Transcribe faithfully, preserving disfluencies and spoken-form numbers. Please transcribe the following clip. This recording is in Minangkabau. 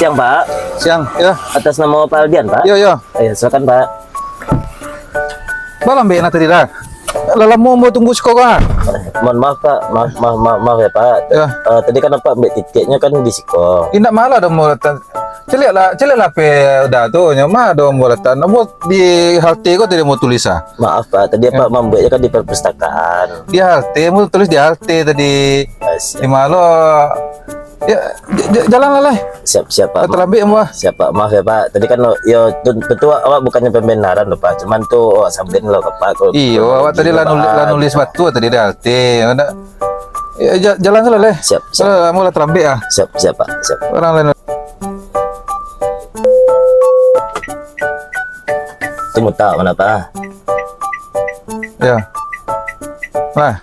Siang, Pak. Siang, yo. Atas nama Pak Aldian, Pak? Yo, yo. Eh, silakan, Pak. Balambek nah tadi dah. Lah lamo ambo tunggu siko ko, ah. Eh, mohon maaf, Pak. Maaf, maaf, maaf, maaf ya, Pak. Yo. Eh, tadi kan Apak ambil tiketnya kan di siko. Indak malah dah ambo datang. Caliaklah, caliaklah P udah tu, nyo mah dah ambo datang. Ambo di halte ko tadi ambo tulis, ah. Maaf, Pak. Tadi Apak mambuatnya kan di perpustakaan. Di halte, ambo tulis di halte tadi. Ah, siap. Di malo? Ya, j-, j-, jalan lah, Lai. Siap, siap, Pak. Terlambat, Pak. Siap, Pak. Maaf ya, Pak. Tadi kan, yo, tu, tu awak bukannya pembenaran loh, Pak. Cuman tu awak saben lo, Pak. Kalau Iyo, awak tadi lah nulis, lah nulis batu tadi dah. Ti, ada. Ya, ja-, jalan salah, Lai. Siap, siap. Salah, lah, mula terlambat ah. Siap, siap, Pak. Siap. Orang lain. Tu mutak mana, Pak? Ya. Nah.